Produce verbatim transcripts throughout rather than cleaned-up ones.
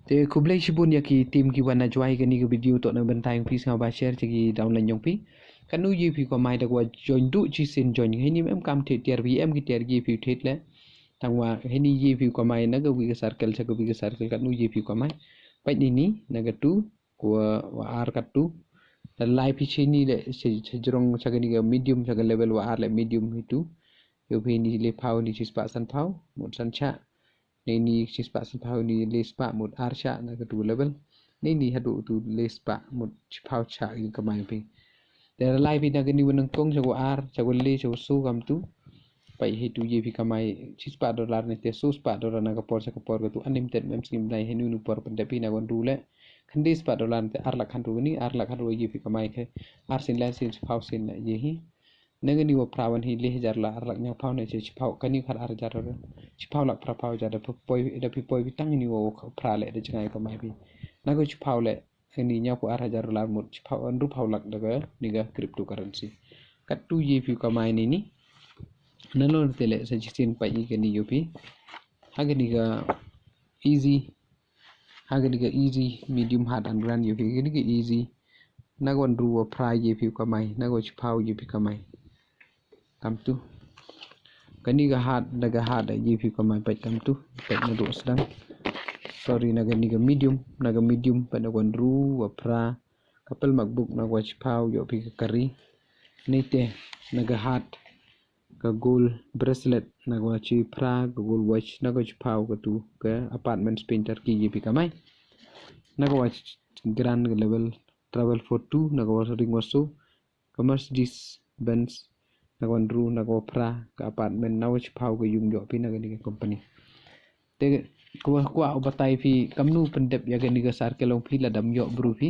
Te khublei shibun ïa ki team ki wan na jwai kane ka video, to na bynta ïa phi sngewbha share ïa ki downline ïa phi. Katno ïa phi kamai da ka wa join du chi sin join. Heini em kam te tiar phi em ki tiar ïa phi thied le. Tang wa heini ïa phi kamai na ka wi ka circle sha ka wi ka circle, katno ïa phi kamai. Peit ni ni na ka tu, ka wa ar ka tu. Da lai phi chi ni le, chi jrong sha kane ka medium, sha ka level wa ar le medium hi tu. Ïa phi ni le phaw ni chi spah san phaw, mut san cha. Ni ni chi spah san phaw ni le spah mut ar cha na ka tu level. Ni ni hadu tu le spah mut chi phaw cha ïa kamai phi. Da lai phi na kane wa nyngkong sha wa ar, sha wa le, sha wa so kam tu. Peit hi tu ïa phi kamai chi spah dollar ni te so spah dollar na ka por sha ka por ka tu, unlimited mem skim nai hi nu nu por pyndep phi na wan du le. Khyndai spah dollar ni te ar lak khan tu ni, ar lak khan tu ïa phi kamai khe. Ar sin, lai sin, phaw sin na ïa hi. Na kane wa phra wan hi le hajar la ar lak ñiaw phaw ne chi phaw, kane khat ar hajar dollar. Chi phaw lak phra phaw hajar da poi, da phi poi phi tang ni wa phra le da jngai kamai phi. Na ka chi phaw le ni ñiaw phaw ar hajar dollar mut chi phaw, hynriew phaw lak da ka ni ka cryptocurrency. Katno ïa phi kamai ni ni. Na lo te le sa chi sin peit ïa kane ïa phi. Ha kane ka easy. Ha kane ka easy, medium, hard and grand ïa phi. Kane ka easy. Na ka wan ru wa phra ïa phi kamai, na ka wa chi phaw ïa phi kamai. Kam tu. Kane ka hard, na ka hard ïa phi kamai peit kam tu. Peit na du sdang. Sorry, na kane ka medium, na ka medium peit na ka wan ru wa phra. Ka pel MacBook na ka wa chi phaw ïa phi ka kari. Ni te na ka hard, ka gold bracelet na ka wa chi phra, ka gold watch na ka wa chi phaw, ka tu ka apartment painter ki ïa phi kamai. Na ka wa grand ka level travel for two na ka wa ring wa so, ka Mercedes Benz na ka wan ru, na ka wa phra, ka apartment na wa chi phaw, ka yung ïa phi na kane ka company. Te kwah, kwah u batai phi kamnu pyndep ïa kane ka circle ong phi lada ym ïoh bru phi.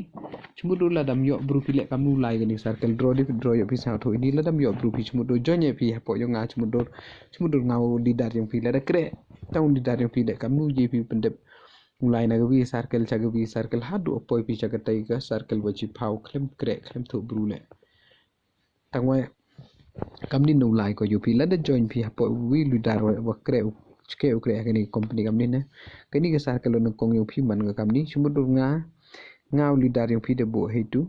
Chmut dur lada ym ïoh bru phi le kamnu lai kane ka circle, draw di draw ïa phi sa tho ini lada ym ïoh bru phi, chmut dur join ïa phi hapoh ïa nga, chmut dur, chmut dur nga u leader ïa phi lada kre. Tang u leader ïa phi le kamnu ïa phi pyndep u lai na ka wi circle cha ka wi circle hadu apoi phi cha ka tai ka circle wa chi phaw khlem kre khlem tho bru le. Tang wa kamni nong lai ko ïa phi lada join phi hapoh wi leader wa, wa kre u chke u kre kane company kamni ne. Kane ka circle nong kong ïa phi man ka kamni chmut dur nga, nga u leader ïa phi da bo hi tu,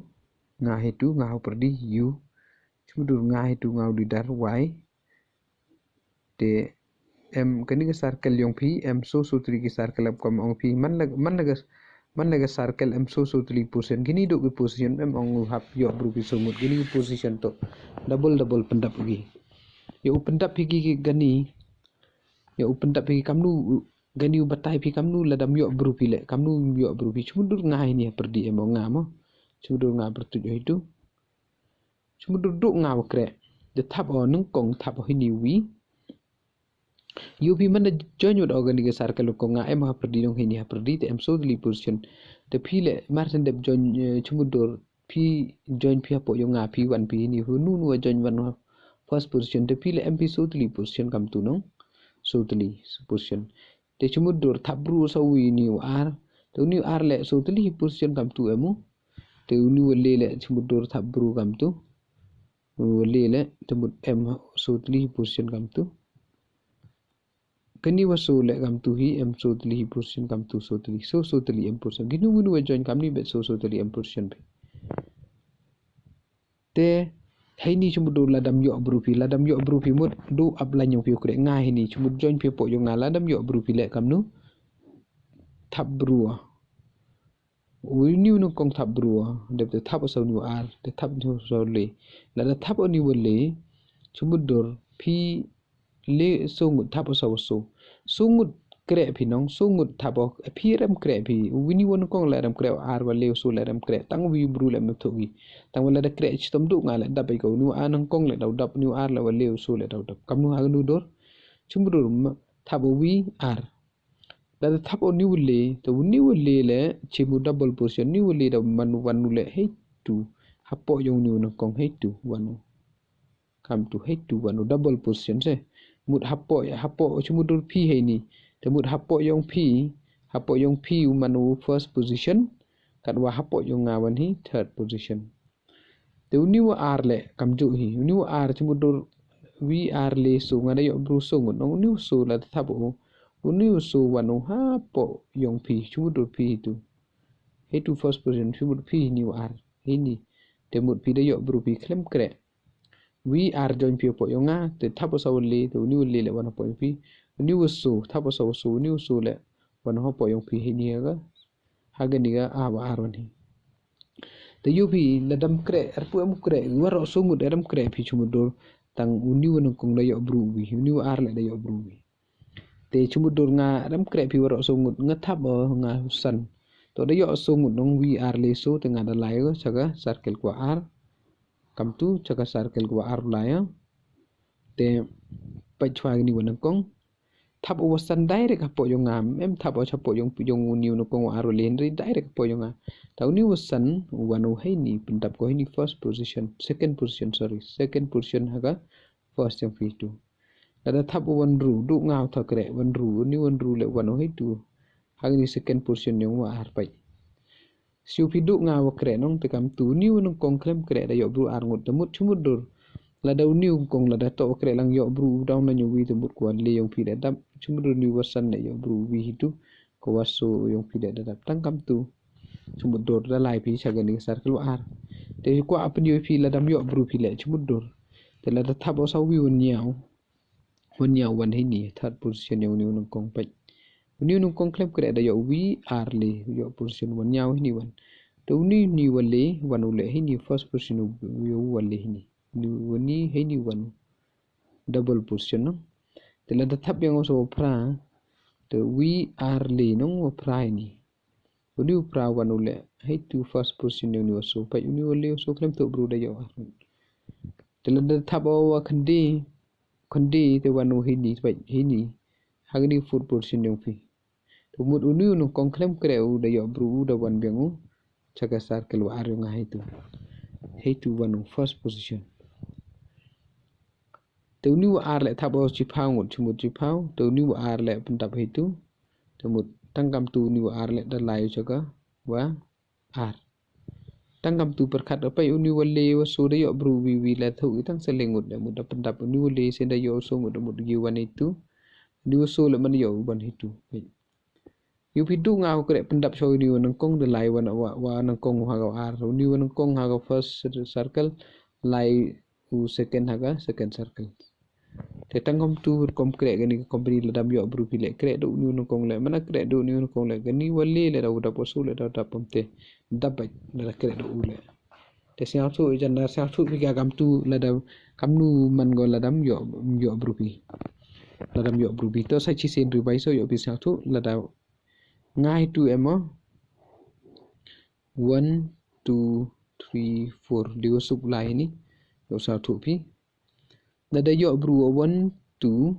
nga hi tu, nga ha pyrdi yu. Chmut dur nga hi tu, nga u leader wai. Te em kane ka circle ïa phi em so so tli ki circle ap kam ong phi man la, man la ka, man la ka circle em so so tli position, kini du ki position em ong u hap ïoh bru phi so ngut, kini ki position to double double pyndap ki. Ïa u pyndap phi ki, ki kani. Ïa u pyndap phi ki kamnu, kani u batai phi kamnu lada ym ïoh bru phi le kamnu ym ïoh bru phi, chmut dur nga hi ni ha pyrdi em ong nga mo. Chmut dur nga pyrtuit hi tu. Chmut dur du nga wa kre. Da thap o nyngkong, thap o hini wi. Ïa phi man da join wat o kani ka circle ko nga em ha pyrdi nong hini ha pyrdi te em so tli position. Te phi le mar shen dep join, eh, chmut dur phi join phi hapoh ïa nga phi wan phi hini hu nu nu wa join wan wa first position te phi le em phi so tli position kam tu nong. So tli position. Te chmut dur thap bru sa wi ni wa ar. Te uni wa ar le so tli position kam tu em u. Te uni wa le le chmut dur thap bru kam tu. Wa le le te mut em so tli position kam tu. Kani wa so le kam tu hi em so tli position kam tu so tli. So so tli em position. Kini uni wa join kamni bet so so tli em position phi. Te hini chmut dur lada ym ïoh bru phi, lada ym ïoh bru phi mut du ap la ïa phi u kre nga hini chmut join phi hapoh ïa nga lada ym ïoh bru phi le kamnu. Thap bru. Uni u nyngkong thap bru, dep te thap o sa uni wa ar, te thap uni wa so le. Lada thap uni wa le, chmut dur phi le so ngut thap o sa wa so. So ngut kre phi nong, so ngut thap o phi rem kre phi. Uni wa nyngkong le rem kre, ar wa le so le rem kre. Tang wi bru le me thoh wi. Tang wa lada kre chitom du nga le dap ai ka uni wa ar nyngkong le daw dap, uni wa ar le wa le so le daw dap. Kamnu ha kanu dur. Chmut dur thap o wi ar. Lada thap o ni wa le, te uni wa le le, chmut double position, ni wa le da man wan u le, hei tu. Hapoh ïa uni wa nyngkong hei tu, wan u. Kam tu hei tu, wan u double position se. Mut hapoh, hapoh chmut dur phi hei ni. Te mut hapoh ïa phi, hapoh ïa phi u man u first position. Kat wa hapoh ïa nga wan hi third position. Te uni wa ar le, kam ju hi. Uni wa ar chmut dur wi ar le so nga da ïoh bru so ngut. Nong uni wa so lada thap o. Uni u so wan u hapoh yong phi, shu mut dur phi hitu. Hitu first position, shu mut phi hini u ar. Hini. Te mut phi da yoh bru phi khlem kreh. Wi ar join phi hapoh yong nga, te thap u sa u le, te uni u le le wan hapoh yong phi. Uni u so, thap u sa u so, uni u so le wan hapoh yong phi hini ha ka. Ha kani ka, ah, wa ar wan hi. Te yu phi, la dam kreh, ar pu em kreh, waroh so ngut, dam kreh phi shu mut dur, tang uni u nyngkong da yoh bru wi, uni u ar le da yoh bru wi. Te shu mut dur nga, dam kreh phi waroh so ngut, nga thap o, nga san. To da yoh so ngut nong wi ar le so, te nga da lai o, cha ka circle wa ar. Kam tu, cha ka circle wa ar lai o. Te, pait chwa kani u nyngkong. Thap u wa san direct hapoh yong nga, em thap u hapoh yong, yong uni u nyngkong wa ar le hynrei direct hapoh yong nga. Ta uni u wa san, u wan u hini, pyndap ko hini first position, second position, sorry, second position ha ka first yong phi tu. Lada thap u wan ru, du nga u tha kreh, wan ru, uni wan ru le wan u hitu. Ha kani second position yong wa ar pait. Shu phi du nga wa kreh nong te kam tu, uni u nyngkong khlem kreh da yoh bru ar ngut te mut shu mut dur. Lada uni u nyngkong lada to kreh lang yoh bru u dang na nyu wi te mut ko wan le yong phi da dap, shu mut dur uni wa san le yoh bru wi hitu. Ko wa so yong phi da dap tang kam tu. Shu mut dur da lai phi cha kani circle wa ar. Te ko a pynyoh phi lada yoh bru phi le shu mut dur. Te lada thap u sa wi wan nyaw. Wan nyaw wan hini, third position yong uni u nyngkong pait. Uni u nyngkong khlem kreh da yoh wi ar le, yoh position wan nyaw hini wan. Te uni uni wa le, wan u le hini, first position u, u wa le hini. Uni uni hini wan. Double position nong. Te lada thap yong u so wa phra, te wi ar le nong wa phra hini. Uni u phra wan u le, hitu first position yong uni u so, pait uni u le u so khlem tu bru da yoh ar. Te lada thap u wa khyndai, khyndai te wan u hini, pait hini. Ha kani fourth position yong phi. Te mut uni u nyngkong khlem kreh u da yoh bru u da wan biang u. Cha ka circle wa ar yong nga hitu. Hitu wan u first position. Te uni wa ar le thap u chiphaw ngut, shu mut chiphaw. Te uni wa ar le pyndap hitu. Te mut tang kam tu uni wa ar le da lai u cha ka wa ar. Tang kam tu pyrkhat pait uni wa le wa so da yoh bru wi wi la thu i tang sa le ngut da mut da pyndap uni wa le sen da yoh so ngut da mut gi wan hitu. Uni wa so le man yoh wan hitu. Yu phi du nga ko kreh pyndap sha uni wa nyngkong da lai wan wa, wa nyngkong ha ka ar. Uni wa nyngkong ha ka first circle lai u second ha ka second circle. Te tang kam tu kom kreh kani ka company lada yoh bru phi le kreh du uni u nyngkong le. Mana kreh du uni u nyngkong le kani wa le le da u dap u so le da u dap pam te. Dap ba da kreh du u le. Te sngewthuh jan na sngewthuh phi ka kam tu lada kam nu man ko lada yoh, yoh bru phi. Lada yoh bru phi. To sa chi sen ri bai so yoh phi sngewthuh lada ngai tu em o. One, two, three, four. Di wa suk lai ni. Yoh sngewthuh phi. Lada yoh bru wa one, two.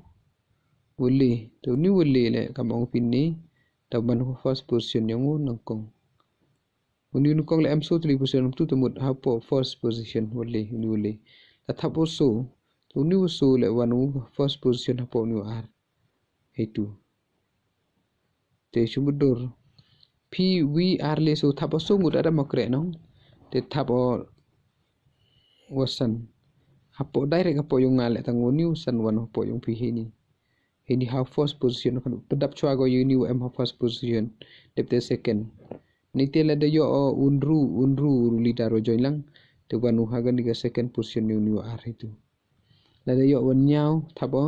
Wa le. Te uni wa le le kam ong phi ni. Da man ko first position yong u nyngkong. Uni u nyngkong le em so three position tu te mut hapoh first position wa le, uni wa le. La thap u so, te uni u so le wan u first position hapoh uni u ar. Hitu. Te shu mut dur. Phi wi ar le so thap u so ngut da ma kreh nong. Te thap u wa san. Hapoh direct hapoh yong nga le tang uni u san wan hapoh yong phi hini. Hini ha first position kan pyndap chwa ko uni wa em ha first position. Dep te second. Ni te lada yoh un ru, un ru, ru leader wa join lang. Te wan u ha kani ka second position uni wa ar hitu. Lada yoh wan nyaw, thap u,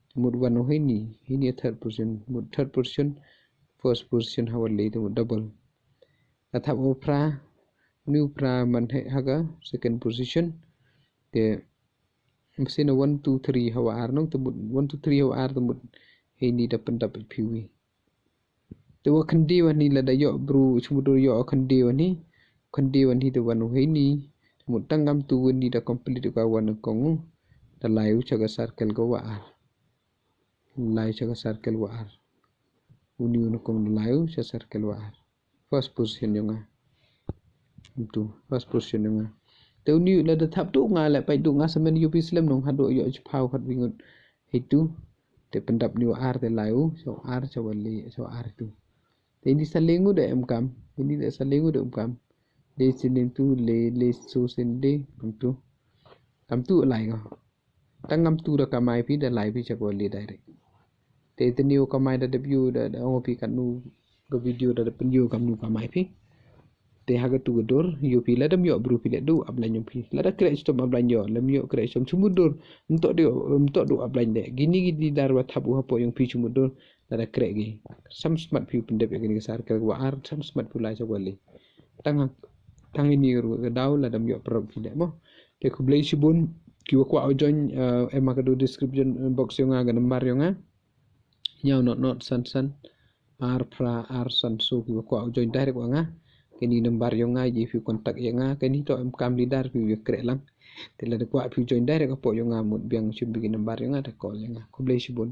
te mut wan u hini, hini third position, mut third position, first position ha wa le te mut double. La thap u phra, uni u phra man ha ka second position. Te masi na one, two, three ha wa ar nong te mut, one, two, three ha wa ar te mut. Hini da pyndap phi wi. Te wa khyndai wa ni lada yoh bru, shu mut dur yoh khyndai wa ni. Khyndai wa ni te wan u hini. Te mut tang kam tu wa ni da complete ka wan kong u. Da lai u cha ka circle ko wa ar. Lai cha ka circle wa ar. Uni u nyngkong da lai u cha circle wa ar. First position yong nga. Em tu, first position yong nga. Te uni lada thap tu nga le pait tu nga semen yu phi slem nong hadu yoh chiphaw hat wi ngut. Hitu. Te pyndap ni wa ar te lai u, so ar, so wa le, so ar tu. Te ini sa le ngut da em kam. Ini da sa le ngut da em kam. Le sen tu, le, le so sen de, em tu. Kam tu lai ko. Tang kam tu da kamai phi da lai phi cha ko le direct. Te te ni u kamai da dep yu da da ong phi katnu ka video da dep pynyu kamnu kamai phi. Te ha katu ka dur yu phi lada ym ïoh bru phi leh du upline ïong phi. Lada kreh shitom upline ïoh, lada ym ïoh kreh shitom shu mutdur. Ym toh du ym toh du upline de. Kini ki leader wa thap u hapoh ïong phi shu mutdur. Lada kreh ki. Sam smat phi pyndep ïa kini ki sar kreh wa ar, sam smat phi lai sa kwali. Tang tang ini ruh ka daw lada ym ïoh paralok phi leh mo. Te khublei shibun ki wa kwah u join, eh, em ha ka description box ïong nga ka number ïong nga. Ñiaw not not san san ar phra ar san so ki wa kwah u join direct wa nga. Kini number ïong nga, ïa phi contact ïa nga, kini to em kam leader phi ïa kreh lang. Te lada kwah phi join direct hapoh ïong nga mut biang shim phi ki number ïong nga te call ïa nga. Khublei shibun.